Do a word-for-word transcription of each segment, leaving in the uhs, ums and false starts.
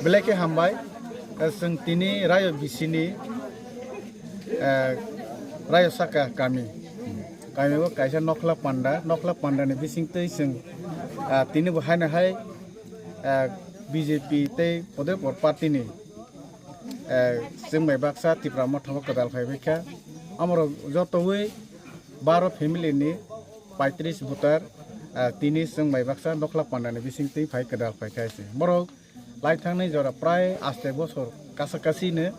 Belai khe hambai, eh, chwng tini Rayo bisini, eh, Rayo saka kami. Kami o kaisa Nokhla Panda, Nokhla Panda ni bising twi chwng, ah, tini bo haino hai, eh, B J P tei Podepur party ni, eh, chwng bai baksa Tipra Motha o kwdal phai bai kha. Amorok jotowi baro family ni paitris voter, ah, tini chwng bai baksa Nokhla Panda ni bising twi phai kwdal phai kha se. Borok lai thangnai jora prai aste bosor kasa kasi no,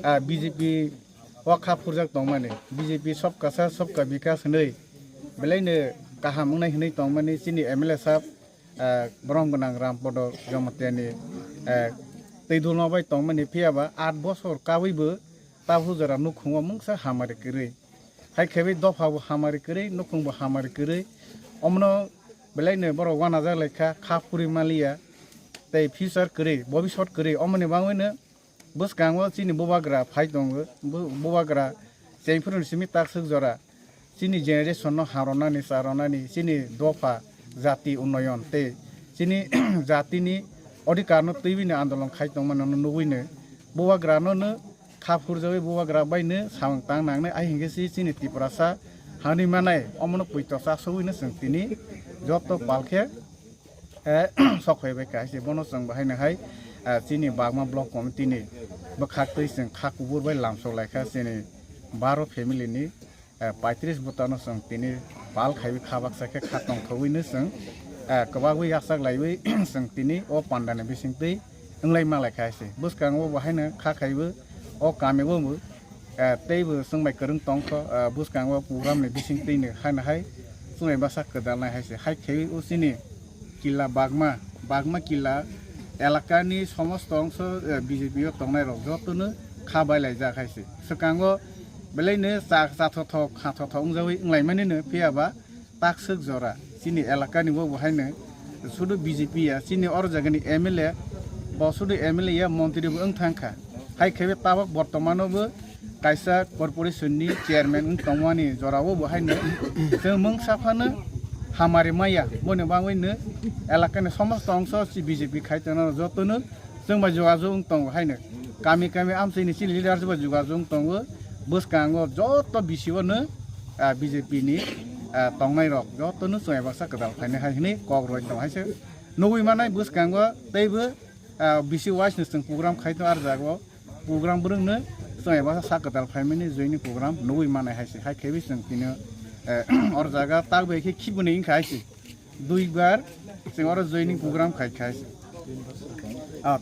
ah, B J P o kha phurjak tongmani. B J P Sabka Saath Sabka Vikas hinwi belai no kaham wngnai hinwi tongmani chini M L A sahab, ah, borom gwnang Rampodo Jamatia ni, ah, twi dulma bai tongmani, phiya ba aat bosor kawi bo tabuk jora nukhungo mungsa hamari kwrwi. Hai khe bai dopha bo hamari kwrwi, nukhung bo hamari kwrwi. Omono belai no borok uanajak lai kha, kha phuri maliya, tei future kwrwi, bobisot kwrwi. Omoni bagwi no bwskango chini bubagra phai tongo, bu-, bubagra chengphuru ni simi takswk jora chini generation no harwnani, charwnani, chini dopha jati unnoyon tei chini jatini odhikar no twiwi no andolon khai tongmani no nugwi no bubagra no no kha phurjawi bubagra bai no samung tang nangnai, ai hinkhe si chini Tiprasa hani manai omono puito chasogwi no chwng tini joto pal khe, eh, sok phai bai kha se. Bono chwng bahai no hai, eh, chini Bagma Block Committee ni bwkhak twi chwng kha kubur bai lamsok lai kha chini baro family ni, eh, paitris bwtano chwng tini pal khaiwi kha baksa khe kha tongthogwi no chwng, eh, kwbagwi yachak laiwi chwng tini o panda ni bising twi wnglai ma lai kha se. Bwskango bo haino kha khaiwi o kami o bo, eh, tei bo chwng bai kwrwng tong kho, eh, bwskango program ni bising twi no haino hai chwng bai bwsa kwdal nai hai se. Hai khaiwi o chini Killa Bagma, Bagma Killa elakani somosto ongso, eh, B J P o tongnai rok jotono kha bai laijak hai se. Swkango belai no cha-, chathothok, khathothok wngjawi wnglaimani no, phiya ba takswk jora chini elakani bo bo haino sudu B J P ya, chini oro jagani M L A, bo sudu M L A ya, montri bo wng thang kha. Hai khe tabok bortomano bo kaisa corporation ni chairman wng tongmani jorao bo haino chwng mungsa phano hamari maya, boni bagwi no elakani somosto ongso si B J P khai tongnai jotono chwng bai jogajog wng tongo haino. Kami kami amchaini chini leaders bai jogajog wng tongo. Bwskango joto B C O no, ah, B J P ni, ah, tongnai rok jotono chwng bai baksa kwtal phainai hai hinwi kok roi tong hai se. Nugwi manai bwskango teibo, ah, B C wise no chwng program khai tongo, ar jago program bwrwng no chwng bai baksa sak kwtal phaimani joining program nugwi manai hai se. Hai khe bai chwng tini, eh, or jaga tak bai khe khibini wngkha hai se. Duibar chwng oro joining program khai khai se. Ah,